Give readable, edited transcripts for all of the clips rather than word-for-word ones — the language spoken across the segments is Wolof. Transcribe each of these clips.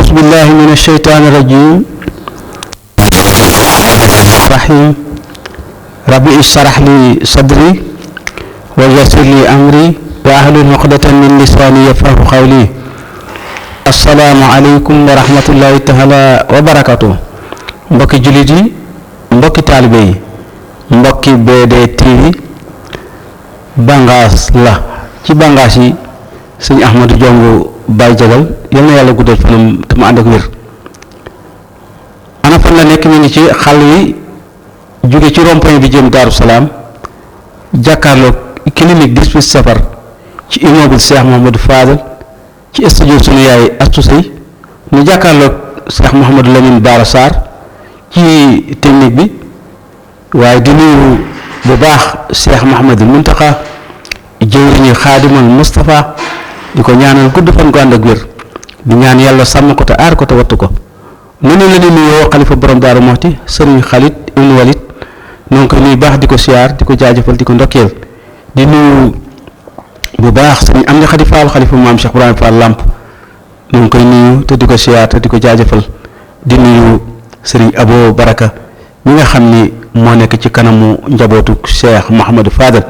أعوذ بالله من الشيطان الرجيم الرحيم ربي اشرح لي صدري ويسر لي أمري واحلل عقدة من لساني يفقهوا قولي السلام عليكم ورحمة الله تعالى وبركاته mbokki jullit yi mbokki taalibe yi mbokki BD TV bangaas la ci bangaas yi sëñ Ahmadou Diongue Baye Jagal yal na yàlla guddal fanam te mu ànd ak wér. ana fan la nekk mi ngi ci xàll yi jóge ci rond-point bi jëm Daaru Salaam jàkkaarloog clinique 18 safar ci immeuble Cheikh Mouhamadou Fadal ci studio sunu yaay Astou Sey ñu jàkkaarloog Cheikh Mouhamadou Lamine Bara Sarr ci technique bi waaye di nuyu bu baax Cheikh Mouhamadou Mountakha jëwriñu Xaadimal Moustapha di ko ñaanal gudd fan ko ànd ak wér di ñaan yàlla sàmm ko te aar ko te wattu ko noonu la ñu nuyoo xalifa borom Daaru Muxti sëriñ Xalit ibnu Walid ñoo ngi koy nuyu baax di ko siyaar di ko jaajëfal di ko ndokkeel di nuyu bu baax sëriñ Amdi Xadi Fall xalifa maam Cheikh Ibrahima Fall Lamp ñoo ngi koy nuyu te di ko siyaar te di ko jaajëfal di nuyu sëriñ Abo Baraka mi nga xam ni moo nekk ci kanamu njabootu Cheikh Mouhamadou Fadal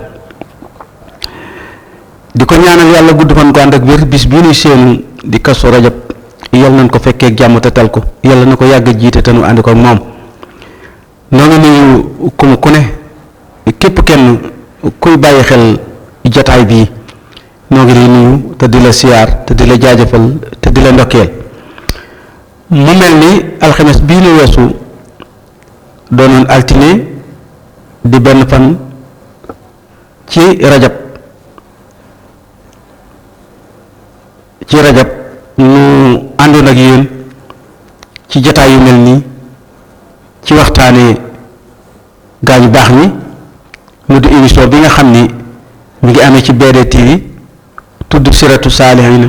di ko ñaanal yàlla gudd fan ko ànd ak wér bis bii nuy seenu di Kazu Rajab yal nañ ko fekkee jàmm te tal ko yàlla na ko yàgg jiite te nu ànd ko ak moom noo ngi nuyu ku ne képp kenn kuy bàyyi xel jataay bii noo ngi lay nuyu te di la siyaar te di la jaajëfal te di la ndokkeel mu mel ni alxames bii nu weesu doonoon altine di benn fan ci rajab ñu àndoon ak yéen ci jataay yu mel nii ci waxtaane gaa ñu baax ñi mu di émission bi nga xam ni mi ngi amee ci BD TV tudd siratu saalihina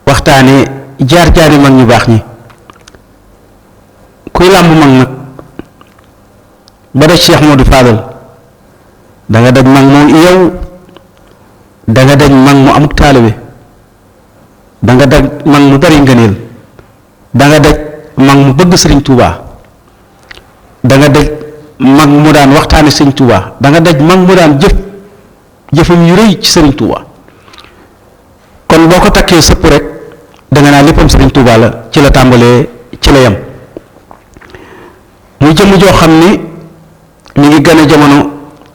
waxtaane jaar-jaari mag ñu baax ñi kuy làmb mag nag ba daj Cheikh Modou Fadal da nga daj mag moom yow da nga daj mag mu amuk taalibe da nga daj mag mu bari ngëneel da nga daj mag mu bëgg sëriñ Touba da nga daj mag mu daan waxtaane sëriñ Touba da nga daj mag mu daan jëfam yu rëy ci sëriñ Touba kon boo ko takkee sëpp rek da nga naa léppam sëriñ Touba la ci la tàmbalee ci la yem muy jëmm joo xam ni mi ngi gën a jamono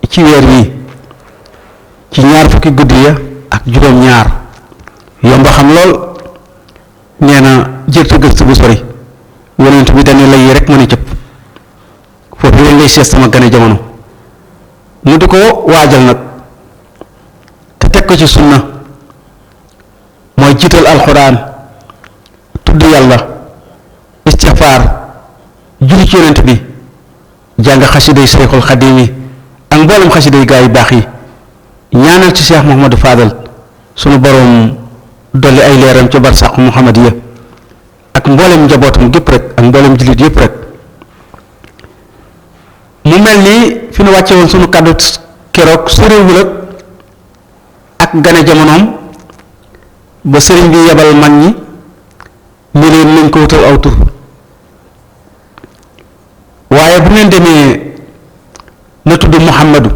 ci weer wi ci ñaar fukki guddi ya ak juróom-ñaar yomb xam lool nee na jërte gëstu bu sori yonent bi dañu lay rek mën a cëpp foofu yéen lay seet sama gane jamono mu di ko waajal nag te teg ko ci sunna mooy jiital alxuraan tudd yàlla istixfaar julli ci yonent bi jàng xasiday Seexul Xadiim yi ak mboolem xasiday gaa yu baax yi ñaanal ci Cheikh Mouhamadou Fadal sunu boroom dolli ay leeram ca barsàqu Muhammadiya ak mboolem njabootam gépp rek ak mboolem jullit yépp rek mu mel ni fi nu wàcce woon sunu kàddu keroog soriwul ak gane jamonoom ba sëriñ bi yebal mag ñi ñu leen nañ ko wutal aw tur waaye bu ngeen demee na tudd Muhammadu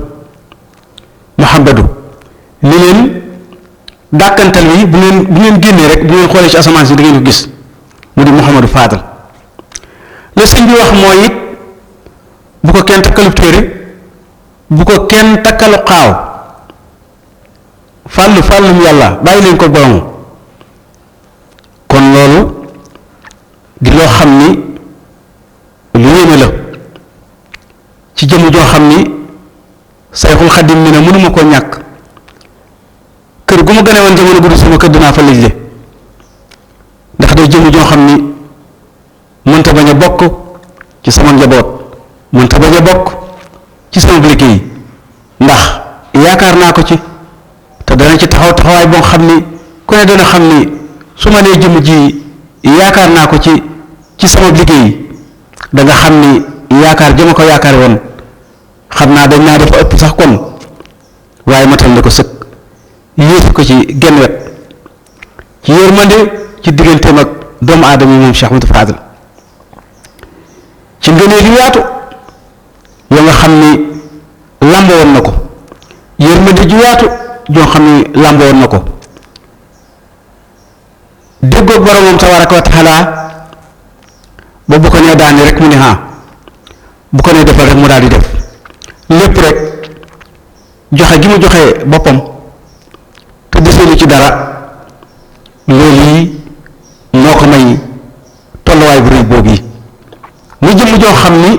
ni leen dàkkantal wi bu ngeen génnee rek bu ngeen xoolee ci asamaan si da ngeen ko gis mu di Mouhamadou Fadal la sëñ bi wax mooy it bu ko kenn takkalub téere bu ko kenn takkalu xaaw fàllum yàlla bàyyi leen ko borom kon loolu di loo xam ni lu yéeme la ci jëmm joo xam ni Sayxul Xadim mi ne mënuma koo ñàkk kër gu ma gane woon jamono guddi sama kër dinaa fa lëjle ndax day jëmm joo xam ni mënta bañ a bokk ci sama njaboot mënta bañ a bokk ci sama liggéey ndax yaakaar naa ko ci te dana ci taxawaay boo xam ni ku ne dana xam ni su ma nee jëmm ji yaakaar naa ko ci sama liggéey da nga xam ni yaakaar jëma ko yaakaar woon xam naa dañ naa dafa ëpp sax kon waaye matal na ko sëkk yéesu ko ci genn wet ci yërmande ci digganteem ak doomu aadama yi moom Cheikh Ahmadou Fadal ci ngëneel yu yaatu yoo nga xam ni làmbo woon na ko yërmande ju yaatu joo xam ni làmbo woon na ko déggoog boromam tabaraka wa taala ba bu ko nee daani rek mu ne ha bu ko nee defal rek mu daal di def lépp rek joxe gi mu joxe boppam te deseelu ci dara loolu yi moo ko may tolluwaay bu rëy boobu yi mu jëmm joo xam ni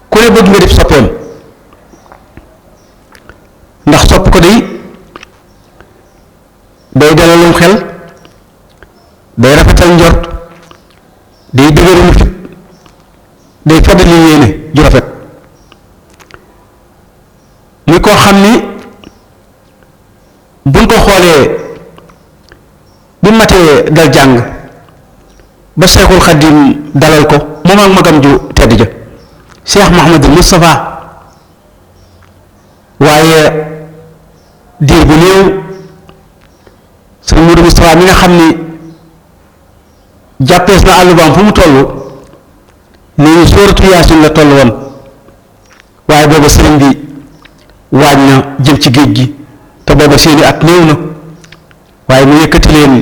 ku ne bëgg nga def soppeem ndax sopp ko day dalalum xel day rafetal njort day dëgëral fit day feddali yéene ju rafet muy koo xam ni buñ ko xoolee bi matee dal jàng ba Seexul Xadim dalal ko moom ak magam ju tedd ja Cheikh Mouhamadul Moustapha waaye diir bu néew sëñ Mourou Moustapha mi nga xam ni jàppees na àllubaam fu mu toll nee ñu sóoratu Yaasin la toll woon waaye booba sëriñ bi waaj na jëm ci géej gi te booba seeni at néew na waaye mu yëkkati leen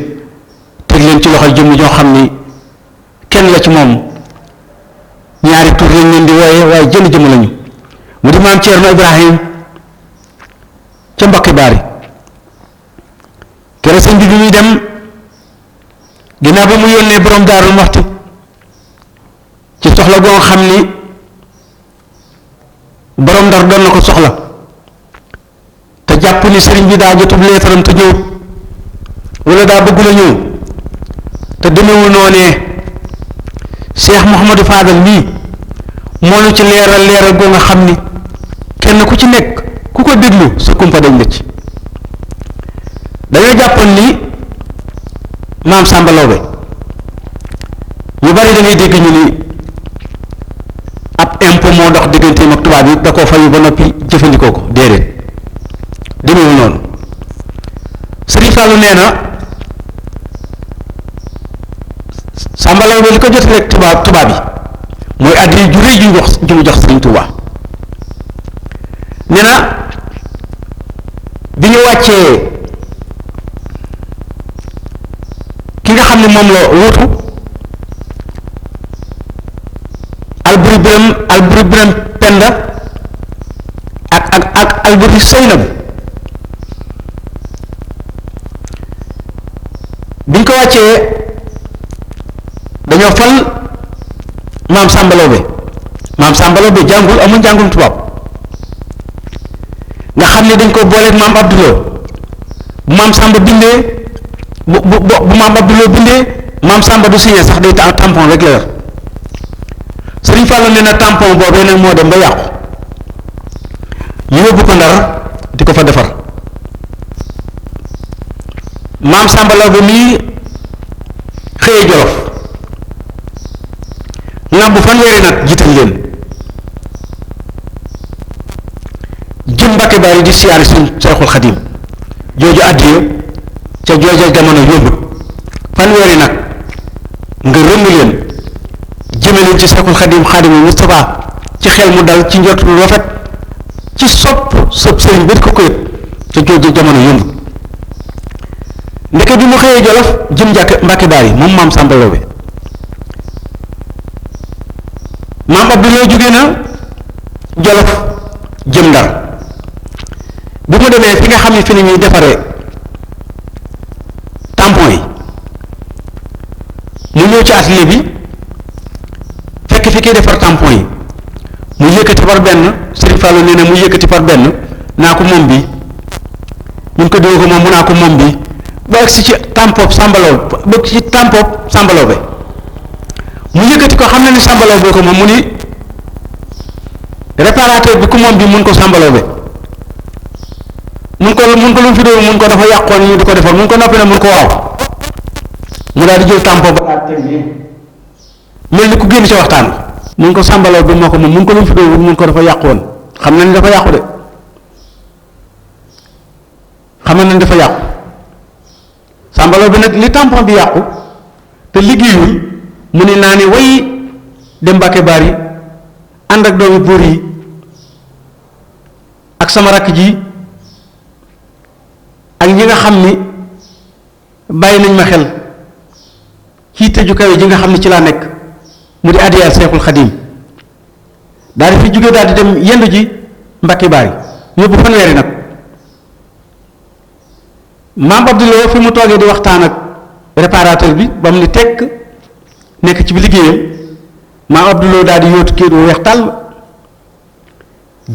teg leen ci loxo jëmm ñoo xam ni kenn la ci moom ñaari tur lañ leen di wooye waaye jënd jëmm lañu mu di maam Ceerno Ibrahim ca Mbakki Baari kere sëñ bi muy dem ginnaaw ba mu yónnee borom Daarul Muxti ci soxla goo xam ni borom Ndar doon na ko soxla te jàpp ni sëriñ bi daa jotub leetaram te ñëw wala daa bëgg la ñëw te demewul noonee Cheikh Mouhamadou Fadal mii moo ñu ci leeral goo nga xam ni kenn ku ci nekk ku ko déglu sa kumpa dañ la ci dañoo jàppoon ni maam Samba Lawbe ñu bari da ngay dégg ñu ni ab impôt moo dox digganteem ak tubaab yi da koo fayu ba noppi jëfandikoo ko déedéet demewul noonu Sëriñ Fallu nee na Samba Lawbe li ko jot rek tubaab yi mooy addi ju rëy ju mu jox Sëriñ Tuubaa nee na bi ñu wàccee ki nga xam ne moom la wuutu Alburi Biram Penda ak Alburi Seynabu biñ ko wàccee dañoo fal maam Samba Lawbe jàngul amul njàngum tubaab nga xam ne dañ ko booleeg maam Abdouloo bu maam Samba bindee bu maam Abdouloo bindee maam Samba du signé sax day tampon rek la yor Sëriñ Fallu nee na tampon boobee nag moo dem ba yàqu ñu yóbbu ko Ndar di ko fa defar maam Samba Lawbe mii xëyee Jolof ŋàmbu fanweeri nag jiital leen jëm Mbàkke Bari di siyaare suñ Seexul Xadim jooju àddiya ca jooja jamono yóbbut fanweeri nag nga rëmm leen jëme leen ci Seexul Xadim Xaadimu Mustafaa ci xel mu dal ci njort lu rafet ci sopp sëriñ bi ko ko yëg ca jooja jamono yóbbut ndeke bi mu xëyee Jolof jëm Mbàkke Bari moom maam Samba Lawbe maam Abdoulaye jóge na Jolof jëm Ndar bi mu demee fi nga xam ne fi ni ñuy defaree tampon yi mu ñëw ci atelier bi fekk fi kiy defar tampon yi mu yëkkati par benn Serigne Fallou nee na mu yëkkati par benn naa ko moom bi mun ko diwa ko moom mu naa ko moom bi ba agsi ci tampon Samba Lawbe ba ci tampon Samba Lawbe mu yëkkati ko xam na ni Samba Lawbe ko moom mu ni réparateur bi ku moom bi mun ko Samba Lawbe mun ko lu mu fi doon mun ko dafa yàqoon ñu di ko defar mun ko noppi na mun ko waaw mu daal di jël tampon ba daal teg bi mel ni ku génn ci waxtaan mun ko Samba Lawbe moo ko moom mun ko lu mu fi doon mun ko dafa yàqoon xam na ni dafa yàqu de xam na ni dafa yàqu sàmbaloo bi nag li tampon bi yàqu te liggéeyul mu ne naa ni way dem Mbàkke Bari ànd ak doomi buur yi ak sama rakk ji ak ñi nga xam ni bàyyi nañ ma xel ci tëju kawe ji nga xam ne ci laa nekk mu di addiyaal Seexul Xadiim daal di fi jóge daal di dem yendu ji Mbàkke Bari yóbbu fanweeri nag maam Abdoulaye fi mu toogee di waxtaan ak réparateur bi ba mu ni tekk nekk ci bi liggéeyam maam Abdoulaye daal di yóotu kii du weex tàll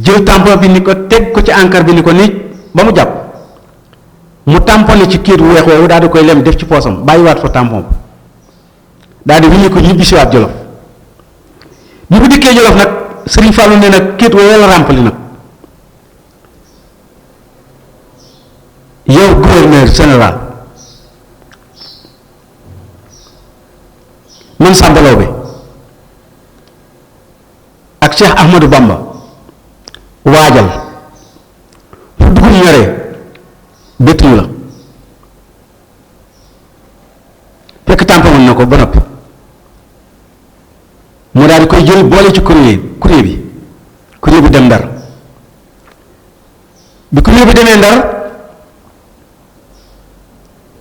jël tampon bi ni ko teg ko ci encre bi ni ko nii ba mu jàpp mu tamponné ci kii bu weex woowu daal di koy lem def ci poosam bàyyiwaat fa tampon bi daal di wuñu ko ñibbisiwaat Jolof bi mu dikkee Jolof nag Sëriñ Fallou ne nag kii woowu la ràmpali nag yow gouverneur général man Samba Laobé ak Cheikh Ahmadou Bamba waajal fu dugub ñoree béttuñu la fekk tàmpamoon na ko ba noppi mu daal di koy jël boole ci courrier bi dem Ndar bi courrier bi demee Ndar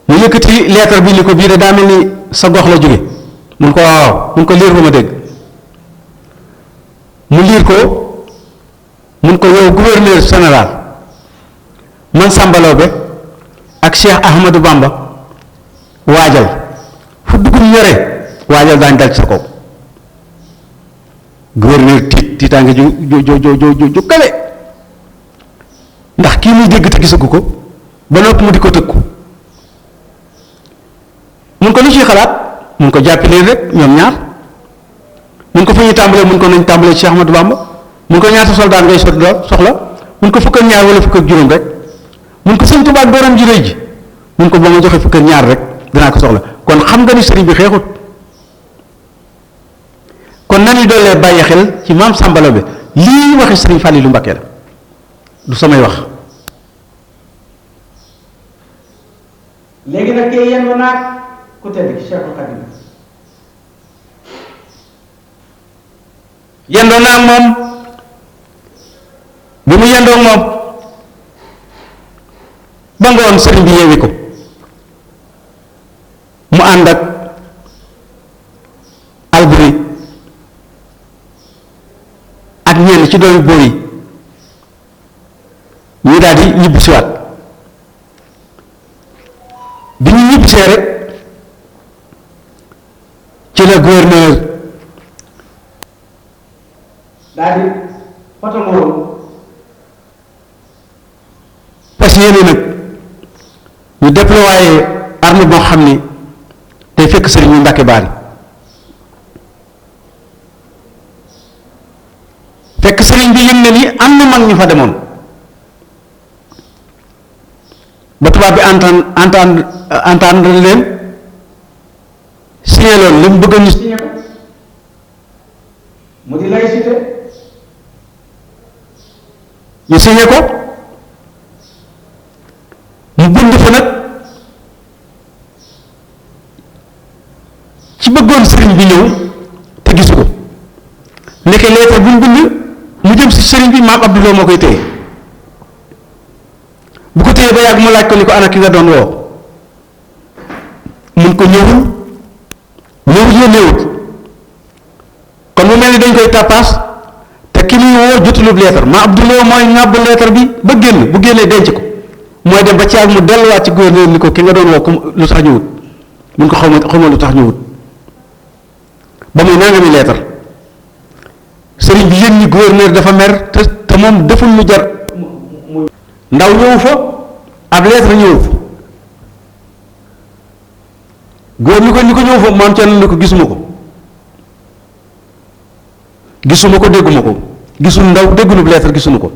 mu yëkkati lettre bi ni ko bii de daa mel ni sa gox la jóge mun ko waaw mun ko liir ba ma dégg mu liir ko mun ko yow gouverneur général man Samba Laobé ak Cheikh Ahmadou Bamba waajal fu dugub ñore waajal daañ dal ci sa kaw gouverneur tiitaange ju kawe ndax kii muy dégg te gisagu ko ba noppi mu di ko tëkku mun ko lu ciy xalaat mun ko jàppi leen rek ñoom ñaar mun ko fu ñuy tàmbalee mun ko nañ tàmbalee Cheikh Ahmadou Bamba mun ko ñaata soldat ngay soxla mun ko fukk ak ñaar wala fukk ak juróom rek mun ko sëñ Tuubaa dooram ji rëy ji mun ko ba ma joxe fukk ak ñaar rek dinaa ko soxla kon xam nga ni sëriñ bi xeexut kon nañu doolee bàyyi xel ci maam Samba Laobé lii waxi sëriñ Fallilou Mbacké la du samay wax léegi nag kay yenn naag ku tedd ki Cheikhul Khadim yendoo naag moom bi mu yendoo moom ba ngoon sëriñ bi yeewi ko mu ànd ak Alburi ak ñenn ci doomi bóor yi ñu daal di ñibbisiwaat bi ñu ñibbisee rek ci la gouverneur daal di fotomorom parce que yéene nag ñu déployé arme boo xam ni day fekk sëriñ ñu Mbàkke Baari fekk sëriñ bi yëg na ni am na mag ñu fa demoon ba tubaab bi entendre leen signé loolu li mu bëgg ñu signé ko mu di laïcité ñu signé ko mu bind fa nag ci bëggoon sëriñ bi ñëw te gisu ko nekk lettre bu mu bind mu jëm si sëriñ bi maam Abdoulaye moo koy téye bu ko téye ba yàgg mu laaj ko ni ko ana ki nga doon woo mun ko ñëwul yónneewut kon mu mel ni dañ koy tappaas te ki muy woo jotulub lettre maam Abdoulaye mooy ŋàbb lettre bi ba génn bu génnee denc ko mooy dem ba ci ak mu delluwaat ci gouverneur ni ko ki nga doon woo lu tax ñëwut mun ko xaw ma lu tax ñëwut ba muy nangami lettre sëriñ bi yëg ni gouverneur dafa mer te moom deful lu jar ndaw ñëwu fa ab lettre ñëwu fa góor ni ko ñëw fa maam Thierno ni ko gisuma ko dégguma ko gisul ndaw déggulub lettre gisunu ko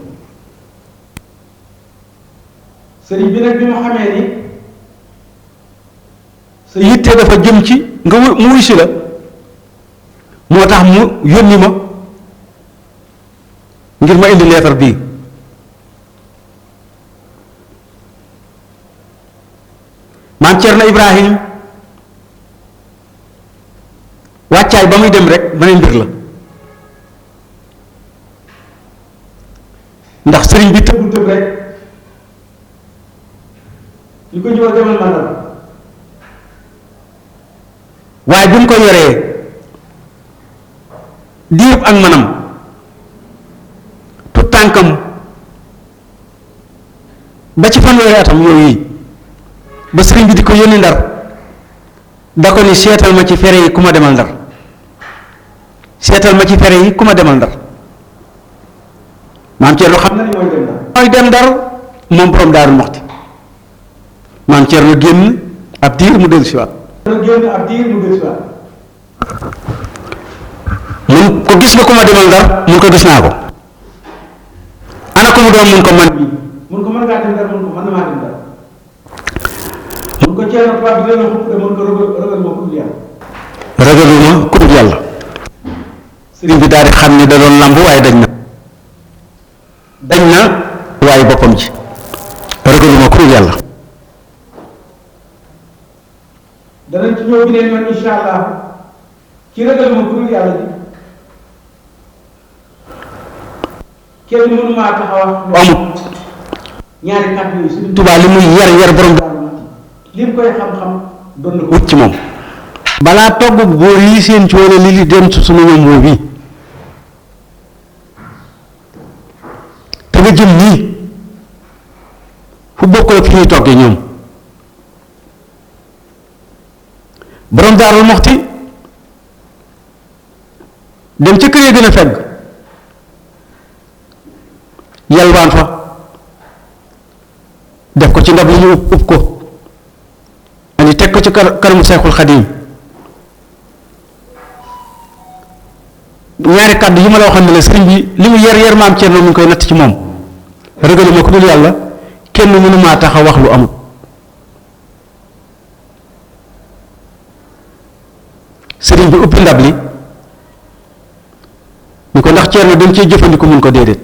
sëriñ bi nag bi mu xamee ni sa yitte dafa jëm ci nga mu wuy si la moo tax mu yónni ma ngir ma indi lettre bii maa maam Cerno Ibrahim wàccaay ba muy dem rek beneen mbir la ndax sëriñ bi tëbul tëb rek li ko ñëw demal ma dal waaye bu ñu ko yoree diirub ak manam tut tànkam ba ci fanweeri atam yooyu ba sëriñ bi di ko yónni Ndar da ko ni seetal ma ci fere yi ku ma demal Ndar seetal ma ci fere yi ku ma demal Ndar maam Cerno xam na ni mooy dem Ndar moom borom Daaru Muxti maam Cerno génn ab diir mu dellu si waat mun ko gis nga ku ma demal Ndar mun ko gis naa ko ana ko mu doon mun ko man mun ko mën ngaa dem Ndar mun ko mën na maa dem Ndar mun ko Cerno tubaab bi dina xupp de mun ko ragaluma ku dul yàlla ragaluma ku dul yàlla sëriñ bi daal di xam ni da doon lamb waaye dañ na waaye boppam ji ragaluma ku dul yàlla danañ ci ñëw bineen man insha allah ci ragaluma ku dul yàlla ji kenn mënu maa taxaw lu amut ñaari kàddu yooyu Sëriñ Tuubaa li muy yar borom li mu koy xam-xam doon na ko wut ci moom balaa togg góor yi seen coono li dem su sunu ñoom boobu te nga jëm nii fu bokkul ak fi ñuy toggee ñoom borom Daaru Muxti dem ca kër ya gën a fegg yalwaan fa def ko ci ndab li ñu upp ko ani teg ko ci kanamu Seexul Xadiim ñaari kàddu yi ma la waxoon ne la sëriñ bi li mu yar maam Cerno mu ngi koy natt ci moom ragaluma ku dul yàlla kenn mënu maa tax a wax lu amul sëriñ bi uppi ndab li ni ko ndax Cerno dañ cee jëfandiku mun ko déedéet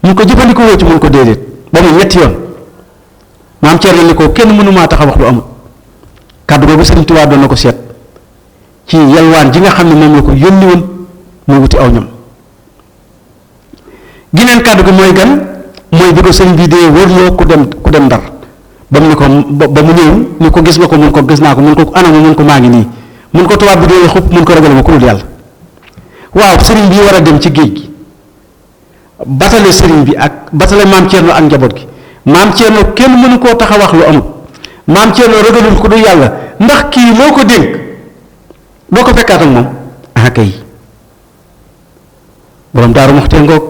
mun ko jëfandiku woo ci mun ko déedéet ba mu ñetti yoon maam Cerno ni ko kenn mënu maa tax a wax lu amul kàddu googu sëriñ Tuubaa doon na ko seet ci yalwaan ji nga xam ne moom la ko yónni woon muy wuti aw ñam gineen kàddu gi mooy gan mooy bi ko sëriñ bi dee wërloo ku dem Ndar ba mu ni ko ba mu ñëw ni ko gis nga ko mun ko gis naa ko mun ko anamu mun ko maa ngi nii mun ko tubaab bi dee xupp mun ko ragaluma ku dul yàlla waaw sëriñ bi war a dem ci géej gi batale sëriñ bi ak batale maam Cerno ak njaboot gi maam Cerno kenn mënu koo tax a wax lu amul maam Cerno ragalul ku dul yàlla ndax kii loo ko dénk doo ko fekkaat ak moom ah kay borom Daaru Muxti ngoog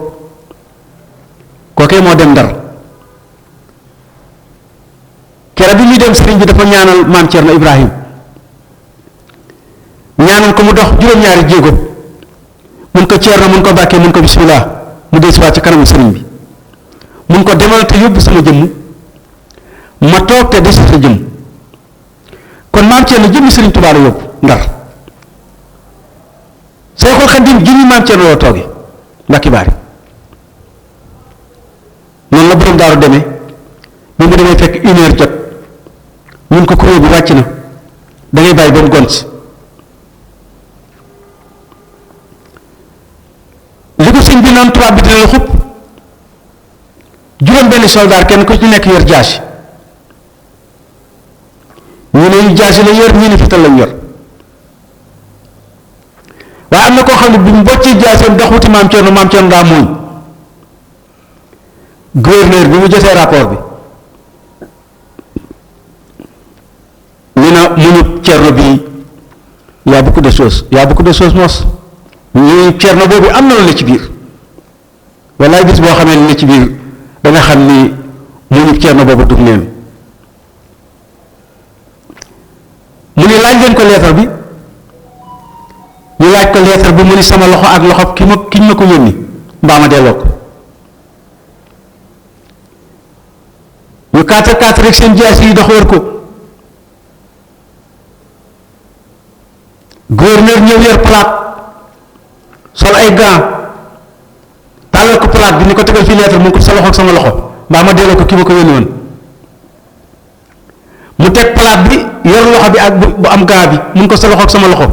kookee moo dem Ndar kere bi muy dem sëriñ bi dafa ñaanal maam Cerno Ibrahim ñaanal ko mu dox juróom-ñaari jéego mun ko Cerno mun ko bàkkee mun ko bismillah mu dee si waat ci kanamu sëriñ bi mun ko demal te yóbbu sama jëmm ma toog te des sa jëmm kon maam Cerno jëmmi sëriñ Tuubaa la yóbbu Ndar Seexul Xadiim jëmmi maam Cerno la tooge Mbàkke Baari noonu la borom daaru demee bi mu demee fekk 1 heure jot mun ko kuréel bi wàcc na da ngay bàyyi ba mu gont li ko sëñ bi naan tubaab bi dina la xupp juróom benn soldaar kenn ku ci nekk yor jaasi ñu ne jaasi la yor ñu ne fital lañ yor waaye am na koo xam ne bu mu boccee jaaseem dox wuti maam Cerno daa mooñ gouverneur bi mu jotee rapport bi ñu ne muñu Cerno bi y a beaucoup de choses mos ñu Cerno boobu am na lu ne ci biir wallaay bis boo xamee ne ci biir da nga xam ni muñu Cerno boobu dug neen mu ne laaj leen ko leetar bi ñu laaj ko leetar bi mu ni sama loxo ak loxo ki ma ko yónni mbaa ma delloo ko ñu kaata rek seen jaas yi dox wër ko gouverneur ñëw yor plate sol ay gants tàllal ko plate bi ni ko tegal fii leetar mu ngi ko sa loxo ak sama loxo mbaa ma delloo ko ki ma ko yónni woon mu teg plate yor loxo bi ak bu am gaa bi mun ko sa loxo ak sama loxo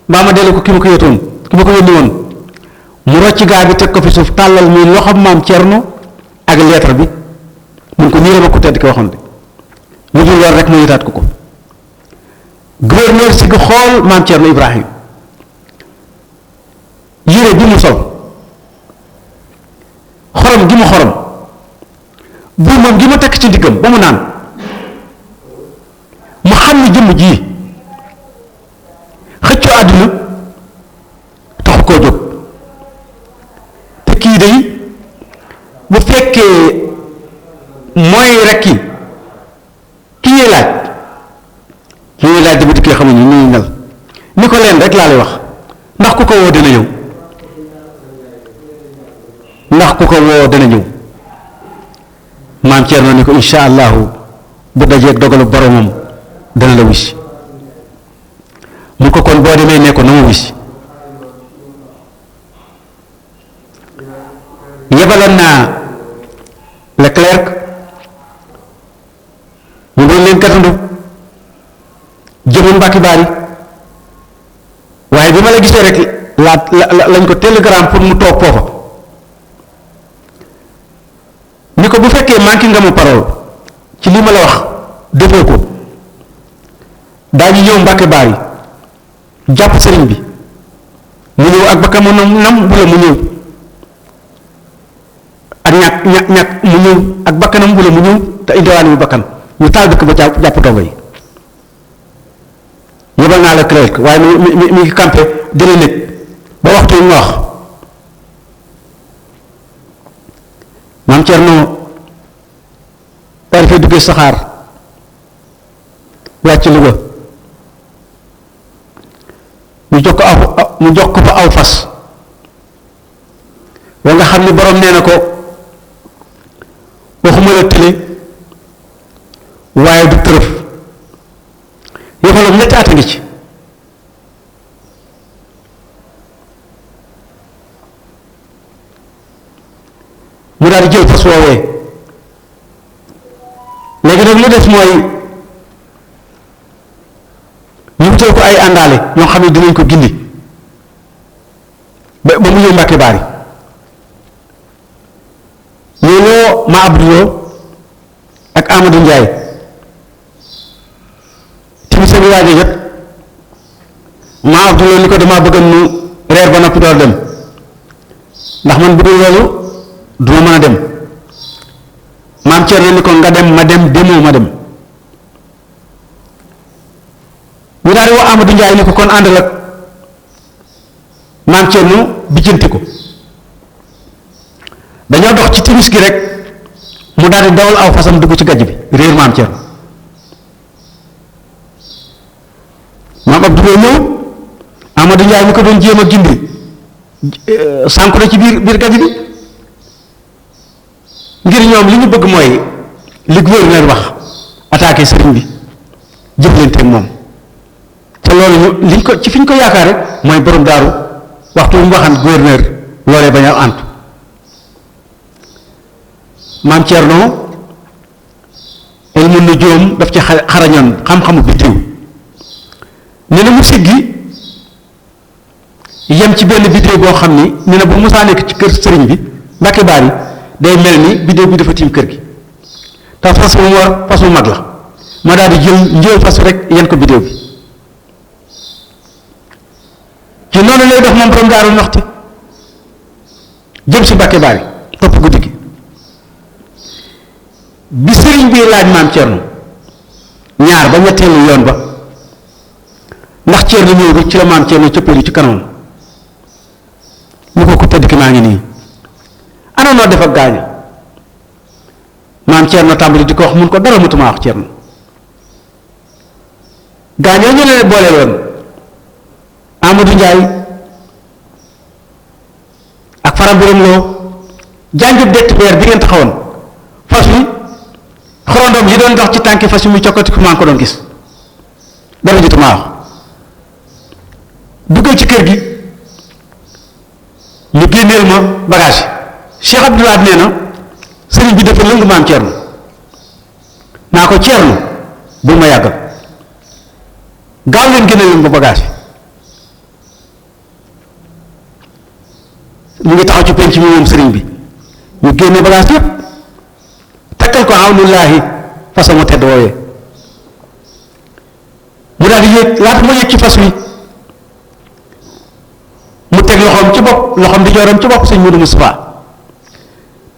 mbaa ma dellu ko ki ma ko yotoon ki ma ko yónni woon mu rocc gaa bi teg ko fi suuf tàllal muy loxo maam Cerno ak lettre bi mun ko nii la ma ko tedd ki waxoon de mu dul loolu rek mu yëtaat ko gouverneur si xool maam Cerno Ibrahim yére bi mu sol xorom gi mu xorom buumam gi mu tekk ci ndiggam ba mu naan mu xam ni jëmm ji xëccoo àdduna taxu koo jóg te kii day bu fekkee mooy rek ki ñuy laaj dama dikkee xamuñu ni ñuy mel ni ko leen rek laa lay wax ndax ku ko woo dana ñëw maam Thierno ni ko insha allahu bu dajeeg dogalu boromam dana la wisi mu ko kon boo demee ne ko na ma wisi yebalan naa Leclerc mu doon leen katandu jëmu Mbàkke Baari waaye bi ma la gisee rek lañ ko télégramme pour mu toog foofa ni ko bu fekkee manqué nga ma parole ci li ma la wax defoo ko daañu ñëw Mbàkke Baari jàpp sëriñ bi mu ñëw ak bakka mu nam bu la mu ñëw ak ñàkk mu ñëw ak bakkanam bu la mu ñëw te indiwaale mu bakkan ñu taal dëkk ba jàpp dongo yi yebal naa la clerc waaye mi ngi campé dina nekk ba waxtu yi mu wax maam Cerno war fee duggee saxaar wàcc Louga mu jox ko fa aw fas wa nga xam ni borom nee na ko waxuma la tële waaye du tërëf yëfalam ñetti at a ngi ci mu daal di jël fas woowee léegi nag lu des mooy ñu wutal ko ay àndaale ñoo xam ne dinañ ko gindi ba mu ñëw Mbàkke Baari ñoo ma Abdou ak Amadou Ndiaye timis a ngi waaj a jot ma Abdou ni ko damaa bëgg nu reer ba noppi door dem ndax man bu dul loolu duma mën a dem maam Thierno ni ko nga dem ma dem demoo ma dem ñu daal di woo Amadou Ndiaye ni ko kon àndal ak maam Thierno bijjanti ko dañoo dox ci timis gi rek mu daal di dawal aw fasam dugg ci gajj bi réer maam Thierno maam Abdou ñëw Amadou Ndiaye mi ko doon jéem a gindi sànku na ci biir gajj bi ngir ñoom li ñu bëgg mooy li gouverneur wax attaqué sëriñ bi jëflante ak moom te loolu ñu liñ ko ci fi ñu ko yaakaar rek mooy borom daaru waxtu mu waxan gouverneur loolee bañ a àntu maam Thierno ilmu nujuum daf ci xarañoon xam-xamu biddiw nee na mu siggi yem ci benn biddiw boo xam ni nee na bu musaa nekk ci kër sëriñ bi Mbàkke Baari day mel ni biddiw bi dafa tiim kër gi te fas mu war fas mu mag la ma daal di njël fas rek yen ko biddiw bi ci noonu lay dox moom borom daaru noxti jëm si Mbàkke Baari topp guddi gi bi sëriñ bi laaj maam Thierno ñaar ba ñetteelu yoon ba ndax Thierno ñëw bi ci la maam Thierno cëppali ci kanamam mu ko ku tëdd ki maa ngi nii ana noo def ak gaañu maam Thierno tàmbali di ko wax mun ko dara mutuma wax Thierno gaañoo ñu leen boole woon Amadou Ndiaye ak Fara Biram Lo jànjub detti weer bi ngeen taxawoon fas wi xorondom yi doon dox ci tànki fas wi muy cokkati ku maa ngi ko doon gis dara jotuma wax duggal ci kër gi ñu génneel ma bagage Cheikh Abdoulaye nee na sëriñ bi dafa lëng maam Thierno naa ko Thierno bul ma yàggal gaaw leen génne leen ba bagage mu ngi taxaw ci penc mi moom sëriñ bi ñu génne bagage yëpp takkal ko awnullaahi façon mu tedd woowee mu daal di yéeg laata mu yéeg ci fas wi mu teg loxoom ci bopp loxoom di jooram ci bopp sëñ Modou Moustapha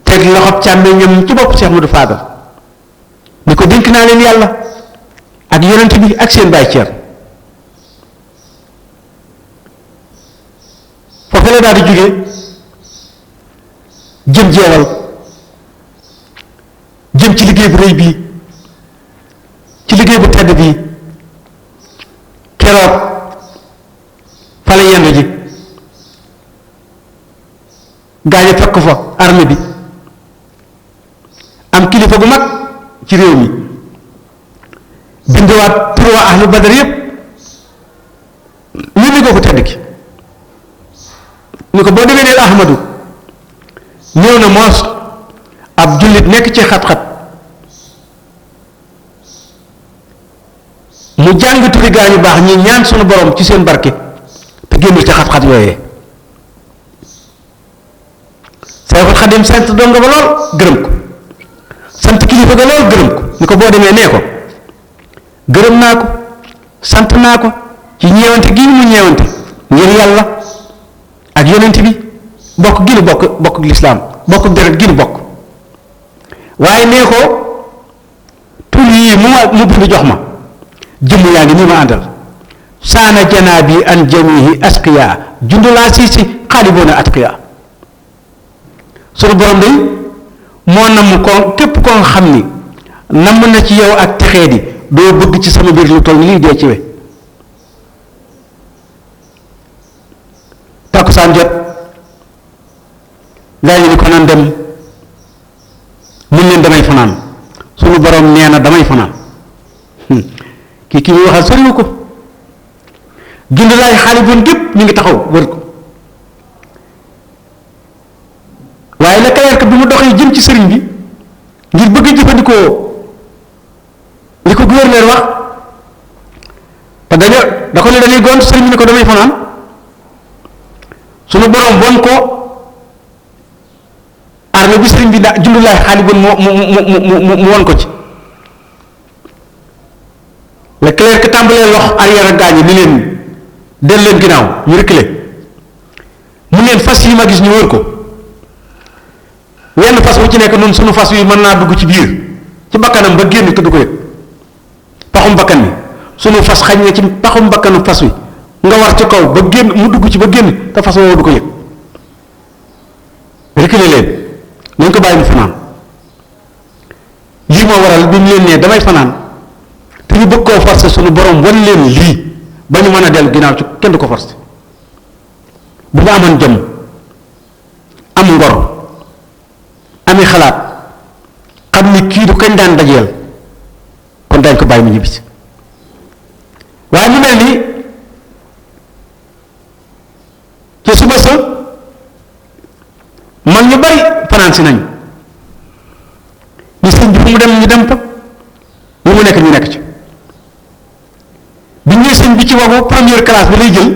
teg loxoom càmmeñam ci bopp Cheikh Modou Fadal ni ko dénk naa leen yàlla ak yonent bi ak seen baay ceer foofu la daal di jóge jëm jeewal jëm ci liggéey bu rëy bii ci liggéey bu tedd bii keroog fa la yendu ji gaañu fekk fa armée bi am kilifa gu mag ci réew mi binduwaat pour waa ahlu badar yépp ñu ni ko tedd ki ni ko boo demee neel ahmadu ñëw na moos ab jullit nekk ci xat-xat mu jàng turi gaa ñu baax ñi ñaan sunu borom ci seen barke te génnul ci xat-xat yooyee Seexul Xadim sant doom nga ba lool gërëm ko sant kilifa ga lool gërëm ko ni ko boo demee nee ko gërëm naa ko sant naa ko ci ñeewante gi mu ñeewante ngir yàlla ak yonent bi bokk gi nu bokk lislaam bokk deret gi nu bokk waaye nee ko tur yii mu bind jox ma jëmm yaa ngi nii ma àndal saana janaabi an jamihi asqiya jundulaa si xaaliboona atqiya sunu borom day moo namm ko képp koo xam ni namm na ci yow ak texee di doo bëgg ci sama biir lu toll ni lii dee ci we takkusaan jot gaa yi ni ko nan dem mun leen damay fanaan sunu borom nee na damay fanaan kii muy waxal soriwu ko jund laay xaaliboon gépp ñu ngi taxaw wër ko waaye la kayeerkat bi mu doxee jëm ci sëriñ bi ngir bëgg a jëfandikoo li ko gouverneur wax te da ko ne dañuy gont sëriñ bi ne ko damay fanaan sunu borom won ko armée bi sëriñ bi jundulaay xaaliboon mu won ko ci le clerc tàmbalee lox arrière ak gaañi ni leen del leen ginnaaw ñu reculer mu leen fas yi ma gis ñu wër ko wenn fas wu ci nekk noonu sunu fas wi mën naa dugg ci biir ci bakkanam ba génn te du ko yëg paxum bakkan bi sunu fas xañ na ci paxum bakkanu fas wi nga war ci kaw ba génn mu dugg ci ba génn te fas woowu du ko yëg reculer leen nañ ko bàyyi mu fanaan lii moo waral bi mu leen nee damay fanaan te ñu bëgg koo forcer sunu borom wan leen lii ba ñu mën a dellu ginnaaw ci kenn du ko forcer bu ñu amoon jëm am ngor ami xalaat xam ni kii du kañ daan dajeel kon dañ ko bàyyi mu ñibbisi waaye mu mel ni ci suba sa mag ñu bari fanaan si nañu ñu sëñ bi fu mu dem ñu dem fa lu mu nekk ñu nekk ci bi ñëwee sëñ bi ci wagu première classe bi lay jël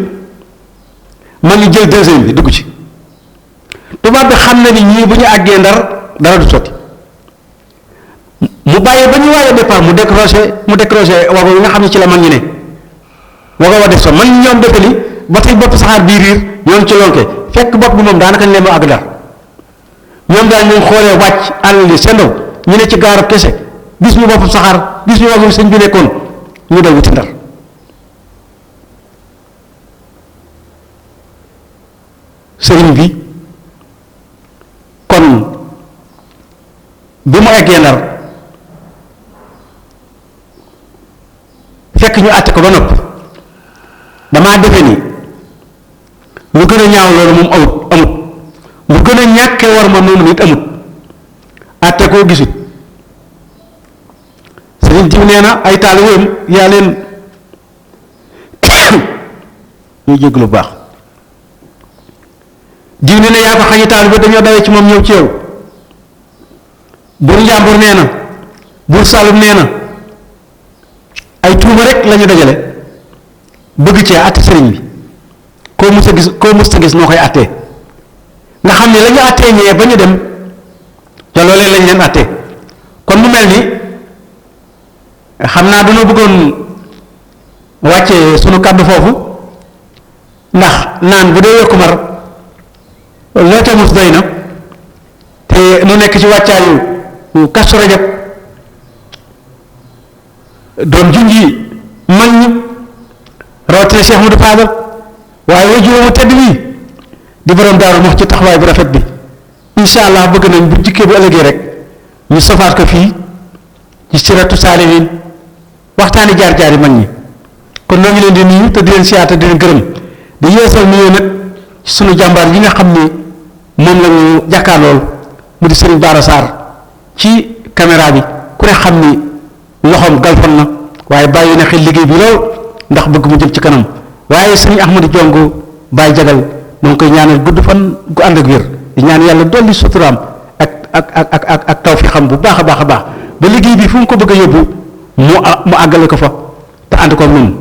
mag ñu jël deuxième bi dugg ci tubaab bi xam na ni ñii bu ñu àggee ndar dara du sotti mu bàyyi ba ñu waaj a départ mu décroché wago yi nga xam ne ci la man ñu ne wago wa def so man ñoom defe ni ba tey bopp saxaar bii riir ñoom ci lonke fekk bopp bi moom daanaka ñu leen àgg dar ñoom daal ñu xoolee wàcc àll li sendaw ñu ne ci gaarab kese gis ñu bopp saxaar gis ñu wago sëñ bi nekkoon ñu daw wuti ndar sëriñ bi kon bi mu eggee ndar fekk ñu àtte ko ba nopp damaa defe ni lu gën a ñaaw loolu moom amut lu gën a ñàkkee war ma noonu nit amut àtte koo gisut sëriñ bi nee na ay taalibeem yaa leen ñuy jégg lu baax diw ne na yaa ko xañi taalibe dañoo dawee ci moom ñëw ci yow bur njàmbur nee na bur saalum nee na ay tuuma rek la ñu dajale bëgg cee àtte sëriñ bi koo mës a gis noo koy àttee nga xam ne la ñu àttee ñee ba ñu dem te loolee lañ leen àttee kon mu mel ni xam naa dañoo bëggoon wàcce sunu kàddu foofu ndax naan bu dee yokku mar loo ca mus doy na te nu nekk ci wàccaayu Kazu Rajab doon junji mag ñi rawatina Cheikh Modou Fadal waaye way juróomu tedd bii di borom Daaru Muxti ci taxawaay bu rafet bi incha allah bëgg nañ bu jikkee bu ëllëgee rek ñu sofaat ko fii ci siratu saalihin waxtaani jaar-jaari mag ñi kon noo ngi leen di nuyu te di leen siyaata di leen gërëm di yeesal nuyoo nag ci sunu jàmbaar yi nga xam ni moom la ñu jàkkaarlool mu di Serigne Bara Sarr ci caméra bi ku ne xam ni loxoom galfan na waaye bàyyi na xel liggéey bi lool ndax bëgg mu jëm ci kanam waaye Serigne Ahmadou Diongo Baye Jagal moo ngi koy ñaanal gudd fan gu ànd ak wér di ñaan yàlla dolli suturaam ak taw fi xam bu baax a baax a baax ba liggéey bi fu mu ko bëgg a yóbbu mu àggale ko fa te ànd ko ñun.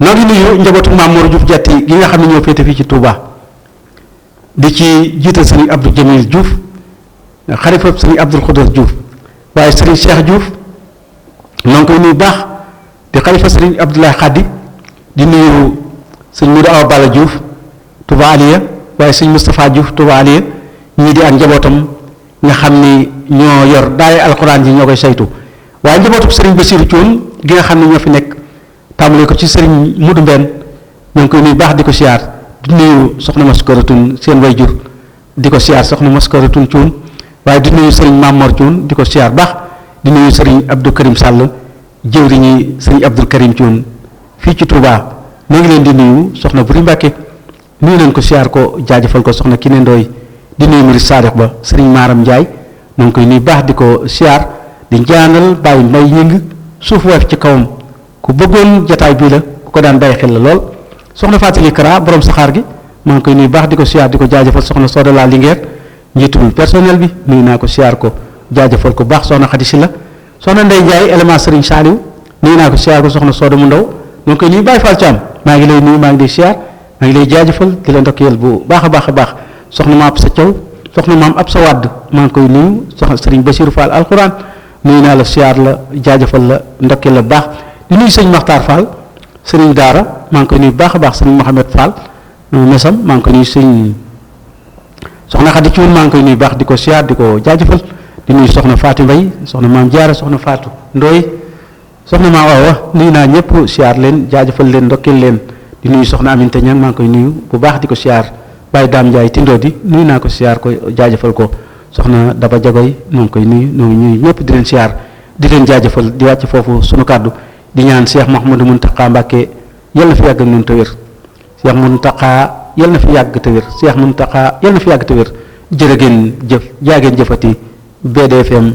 noo ngi nuyu njabootu Maam Mor Diouf Diatty gi nga xam ne ñoo féete fii ci Touba di ci jiital Serigne Abdou Jamil Diouf xalifa Serigne Abdoul Khoudous Diouf waaye Serigne Cheikh Diouf noo ngi koy nuyu baax di xalifa Serigne Abdoulaye Khadi di nuyu Serigne Modou Awa Balla Diouf Touba Aliya waaye Serigne Moustapha Diouf Touba Aliya ñii di ak njabootam nga xam ni ñoo yor daay alxuraan ji ñoo koy saytu waaye njabootu Serigne Bassirou Thioune gi nga xam ne ñoo fi nekk tàmbale ko ci Serigne Modou Mbène ñoo ngi koy nuyu baax di ko siyaar di nuyu soxna Maskaratun seen way jur di ko siyaar soxna Maskaratun Thioune waaye di nuyu Serigne Mamor Thioune di ko siyaar baax di nuyu Serigne Abdou Karim Sall jëwriñi Serigne Abdou Karim Thioune fii ci Touba ñoo ngi leen di nuyu soxna Buri Mbàkke nuyu nañ ko siyaar ko jaajëfal ko soxna Kiné Ndoy di nuyu Murid Saadix ba Serigne Maram Ndiaye ñoo ngi koy nuyu baax di ko siyaar di ñaanal Baye Mbay yëng suuf woyof ci kawam ku bëggoon jataay bii la ku ko daan bàyyi xel la lool soxna Fatili Kara borom saxaar gi maa ngi koy nuyu baax di ko siyaar di ko jaajëfal soxna Soda la Linguère njiitul personnel bi nuyu naa ko siyaar ko jaajëfal ko baax soxna Xadi Silla soxna Ndey Njaay élément Serigne Saliou nuyu naa ko siyaar ko soxna Soda mu ndaw ñoo ngi koy nuyu Baye Fall Thiam maa ngi lay nuyu maa ngi lay siyaar maa ngi lay jaajëfal di la ndokkeel bu baax a baax a baax soxna maam sa Thiaw soxna maam ab sa wadd maa ngi koy nuyu soxna Serigne Bassirou Fall alxuraan nuyu naa la siyaar la jaajëfal la ndokkeel la baax di nuyu sëñ Maxtaar Fall sëriñ Daara maa ngi koy nuyu baax a baax sëriñ Mohamed Fall mesam maa ngi koy nuyu sëñ soxna Xadi Cuun maa ngi koy nuyu baax di ko siyaar di ko jaajëfal di nuyu soxna Faati Mbay soxna maam Jaara soxna Faatu Ndooy soxna maam Awa nuyu naa ñëpp siyaar leen jaajëfal leen ndokkeel leen di nuyu soxna Aminte Ñang maa ngi koy nuyu bu baax di ko siyaar Baye Daam Njaay Tindoo di nuyu naa ko siyaar ko jaajëfal ko soxna Daba Jagoy maa ngi koy nuyu ñëpp di leen siyaar di leen jaajëfal di wàcc foofu sunu kàddu di ñaan Cheikh Mouhamadou Mountakha Mbacké yal na fi yàgg ak ñun te wér Cheikh Mountakha yal na fi yàgg te wér Cheikh Mountakha yal na fi yàgg te wér jërë ngeen jëf jaa ngeen jëfati BD FM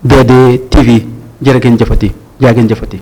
BD TV jërë ngeen jëfati jaa ngeen jëfati